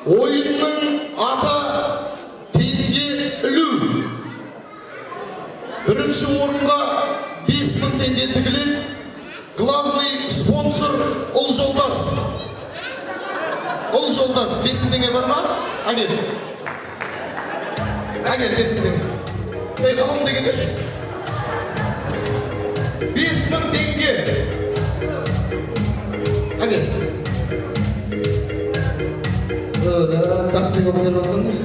Ойынның аты теңге ілу. Бірінші орынға 5000 теңге тігіледі. Главный спонсор Ұлжолдас. Ұлжолдас, 5000 теңге бар ма? Әкел. Әкел 5000 теңге. Ей, ғалым деген емес. 5000 теңге. Әкел. Кастинг беріп жатқан емес.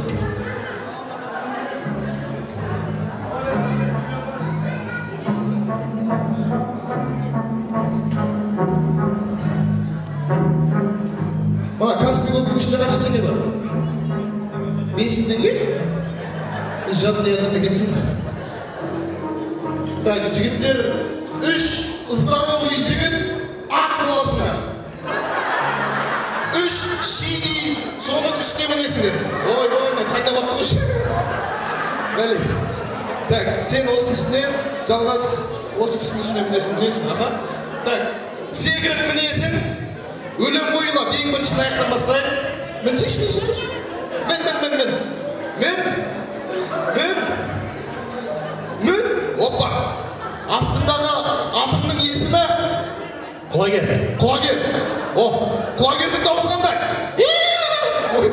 Мына кастинг ішінде қанша теңге бар? 500 теңге? Жадный адам екенсіз. Так, жігіттер, үш здоровый жігіт ат боласыңдар. Үш шидей соның үстіне мінесіңдер. Ой, ой, мына таңдап алыпты ғой. Бәле. Так, сен осының үстіне, жалғас осы кісінің үстіне мінесің, мінесің, аха. Так, секіріп мінесің, өлең қойылады, ең бірінші аяқтан бастайық. Мінсейші, не істейсің? Мін, мін, мін, мін. Мін, мін, мін, опа. Астындағы атымның есімі? Құлагер. Құлагер. О, Құлагердің дауысы қандай? Ой.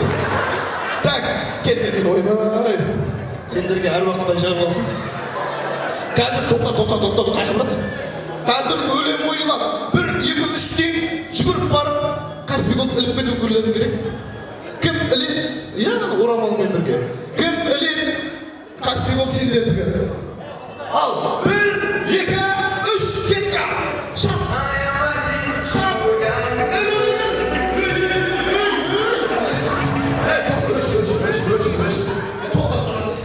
Так, кел, кел, кел, ойбай. Сендерге әр уақытта жар болсын. Қазір тоқта, тоқта, тоқта, қайда баратсың? Қазір өлең қойылады. 1, 2, 3 деп жүгіріп барып, Каспий Голд іліп кетулерің керек. Кім іледі? Иә, орамалмен бірге. Кім іледі? Каспий Голд сендердікі. Ал, 1, 2, 3, кеттік! Шап! Шап! Ей, тоқта, өш, өш, өш, өш, өш. Тоқта тұрыңыз.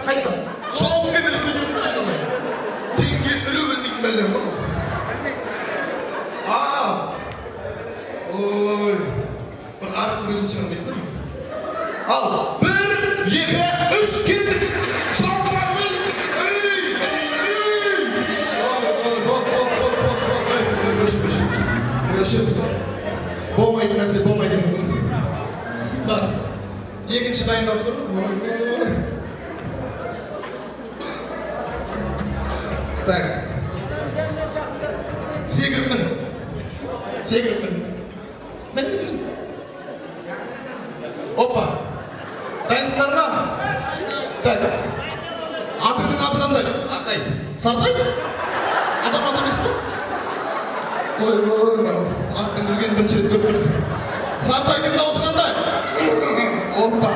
Қайда? Шауып келіп іліп кетесіңдер айналайын. Теңге ілу білмейтін бәлелер ғой мынау. Ал. Ой. Бір арықтың өзін шығармайсыңдар ма? Ал, 1, 2, 3, кеттік! Шауып барып, ей, ей, ей! Ой, бол, бол, бол, бол, бол, ей, өшір, өшір. Өшір. Болмайтын нәрсе болмайды екен ғой. Бар. Екінші дайындалып тұр. Ой. Так. Секіріп мін. Секіріп мін. Мін, мін, мін. Опа. Дайынсыңдар ма? Так. Атыңның аты қандай? Сартай. Сартай? Адам аты емес пе? Ой, ой, мынау аттың күлгенін бірінші рет көріп тұрмын. Сартайдың дауысы қандай? Опа.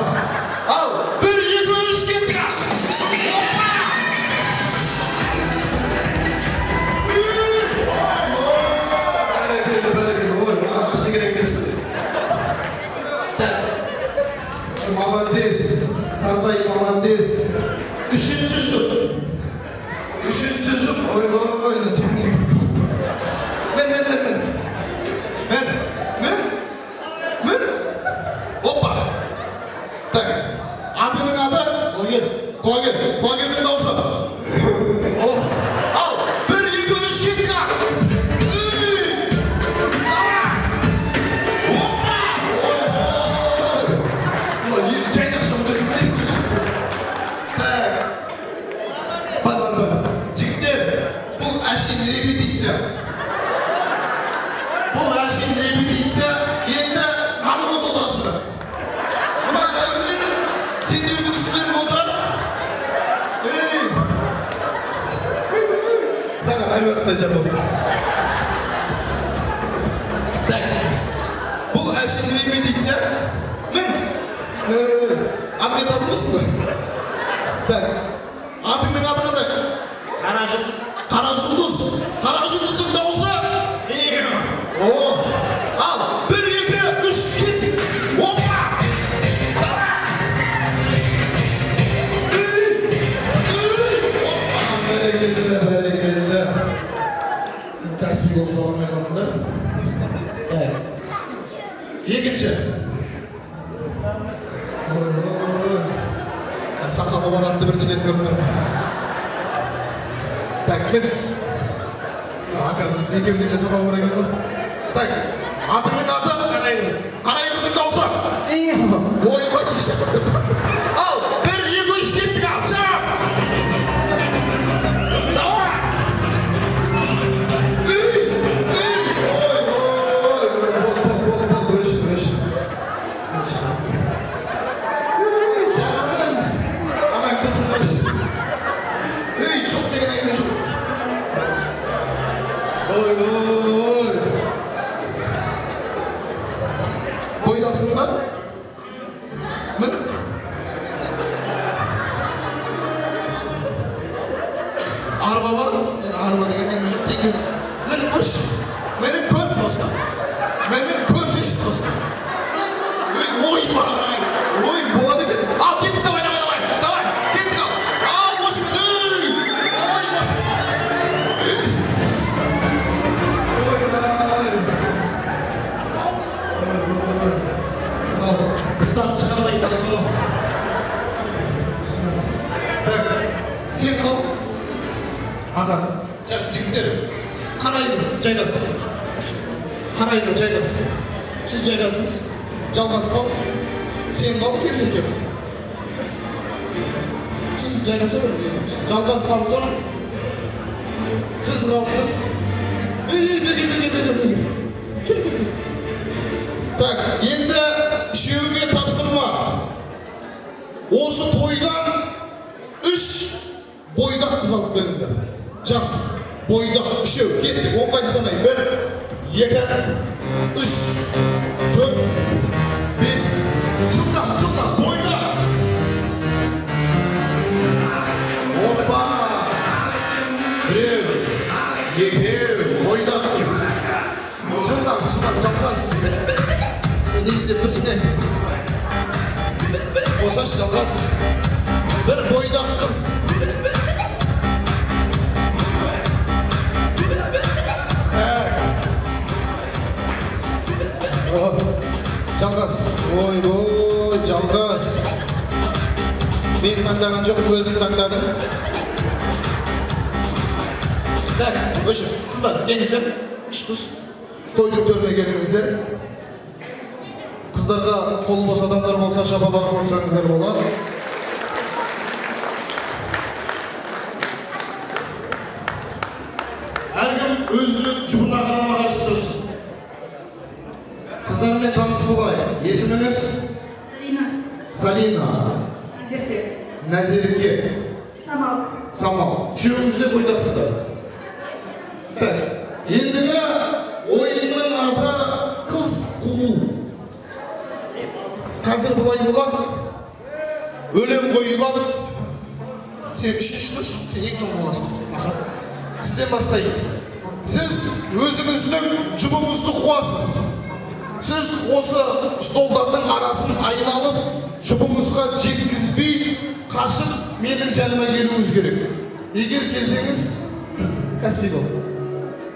Ал, 1, 2, 3, кеттік! Опа! Бәрекелді, бәрекелді. Ой, ақша керек емес. Так. Молодец. Сартай, молодец. Үшінші жұп. Үшінші жұп. Ой, ой, ой, мін, мін, мін, мін. Мін, мін, мін. Опа. Так. Атыңның аты? Құлагер. Құлагер. Құлагердің дауысы. О. Ал, 1, 2, 3, кеттік! Үй! Опа! Ой, ой. Жайнақ шығып тұр. Так. Бар, бар, бар. Жігіттер, бұл әшейін репетиция. Бұл әшейін репетиция. Енді наоборот отырасыздар. Мына әуелер сендердің үстілеріне отырады. Ей! Саған әр уақытта жар болсын. Так. Бұл әшейін репетиция. Мін. Ответ атымайсың ба? Так. Атыңның аты қандай? Қара жұлдыз. Қара жұлдыз. Қара жұлдыздың дауысы? О! Ал, 1, 2, 3, кеттік! Опа! Опа! Бәрекелді, бәрекелді. Каспий Голд ала алмай қалдым да. Так. Екінші. Ой, ой. Сақалы бар атты бірінші рет көріп тұрмын. Так, мін. Оказывается, екеуінде де сақал бар екен ғой. Так, Атыңның аты? Қарайғыр. Қарайғырдың даусы? Ойбай, ал, 1, 2, 3, кеттік, ал, шап! Ей, ей, ой, ой, ой, болды, болды, болды, өш, өш. Ей, жаным. Ана, қызым, өш. Ей, жоқ деген әңгіме жоқ. Ой, ой. Бойдақсың ба? Мін. Арба бар, арба деген әңгіме жоқ, тек мініп көрші. Мініп көр просто. Мініп көрсеші просто. Ой, ойбай, ой, болады екен. Ал, кеттік, давай, давай, давай, давай, кеттік, ал. Ал, осымен, ей, ойбай. Ойбай. Қыстан шыға алмайды. Так, сен қал. Аға. Жігіттер, қарайғыр, жайғас. Қарайғыр, жайғас. Сіз жайғасыңыз. Жалғас қал. Сен қал, кел, кел, кел. Сіз жайғаса беріңіз. Жалғас қалсын. Сіз қалдыңыз. Ей, ей, бері кел, бері кел, бері кел. Кел, кел, кел. Так, енді үшеуіңе тапсырма. Осы тойдан 3 бойдақ қыз алып келіңдер. Жас, бойдақ, үшеу, кеттік, оңға санайын. 1, 2, 3, 4, 5, жылдам, жылдам, бойдақ. Опа! Біреу, екеу, бойдақ қыз. Жылдам, жылдам, жалғас. Не істеп тұрсың, ей? Қосаш, жалғас. Бір бойдақ қыз. Так. О, жалғас. Ой, ой, жалғас. Мен таңдаған жоқпын, өзің таңдадың. Так, өшір. Қыздар, келіңіздер. 3 қыз. Тойдың төріне келіңіздер. Қыздарға қолы бос адамдар болса, шапалақ болсаңыздар болады. Әркім өз жұбына қарамаға сөз. Қыздармен танысып алайық. Есіміңіз? Зарина. Зарина. Назерке. Назерке. Самал. Самал. Үшеуіңіз де бойдақсыздар. Так, ендігі ойынның аты қыз қуу. Қазір былай болады. Өлең қойылады. Сен үшінші тұршы, сен ең соңғы боласың. Аха. Сізден бастаймыз. Сіз өзіңіздің жұбыңызды қуасыз. Сіз осы столдардың арасын айналып, жұбыңызға жеткізбей қашып менің жаныма келуіңіз керек. Егер келсеңіз, кәсіби бол.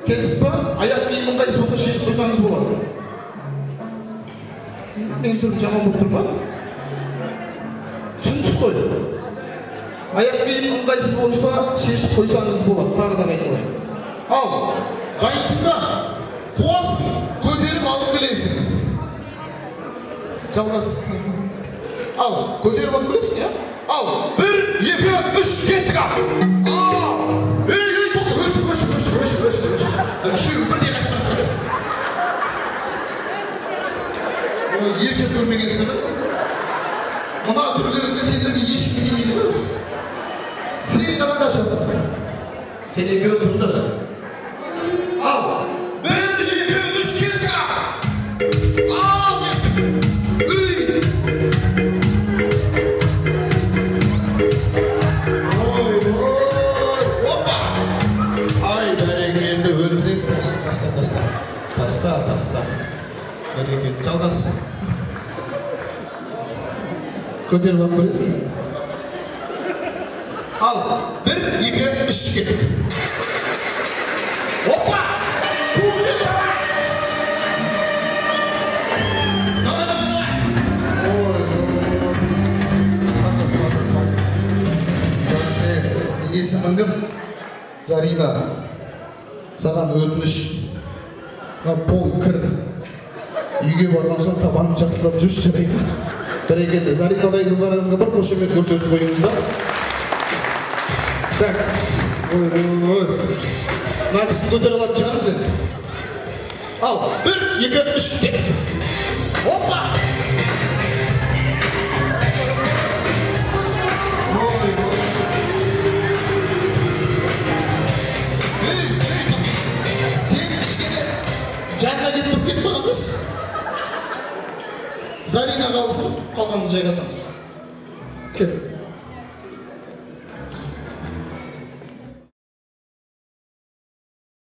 Келісіз ба? Аяқ киімін қайсы болса шешіп тұрсаңыз болады. Менің түрім жаман болып тұр ма? Түсіндіңіз қой. Аяқ киім ыңғайсыз болса шешіп қойсаңыз болады. Тағы да қайталайын. Ал, дайынсыз ба? Қуасың, көтеріп алып келесің. Жалғас. Ал, көтеріп алып келесің, иә? Ал, 1, 2, 3, кеттік, ал. Ал! Ей, ей, тоқта, өшір, өшір, өшір, өшір, өшір, өшір. Үшеуі бірдей қашып жатыр. Ой, еркек көрмегенсің бе? Мына түрлеріңді сендерге ешкім келмейді ғой осы. Сен ғана қашасың. Сен екеуі тұрды. Ал, 1, 2, 3, кеттік, ал. Ал, кеттік. Үй. Ой, ой, опа. Ай, бәрекелді, өлтіресің осы. Таста, таста. Таста, таста. Бәрекелді, жалғас. Көтеріп алып көресің. Ал, 1, 2, 3, кеттік. Опа! Давай, давай, давай! Ой, ой. Басып, басып, басып. Есімің кім? Зарина. Саған өтініш. Мына пол кір. Үйге барған соң табанын жақсылап жүрші, жарай ма? Бәрекелді. Заринадай қыздарыңызға бір қошемет көрсетіп қойыңыздар. Так, ой, ой, ой. Мына кісіні көтере алатын шығармыз енді. Ал, бір, екі, үш, кеттік. Опа! Ой, ой. Ей, ей, сен кішкене жанына келіп тұрып кетіп қалғанбыз. Зарина қалсын, қалғанын жайғасамыз. Кет.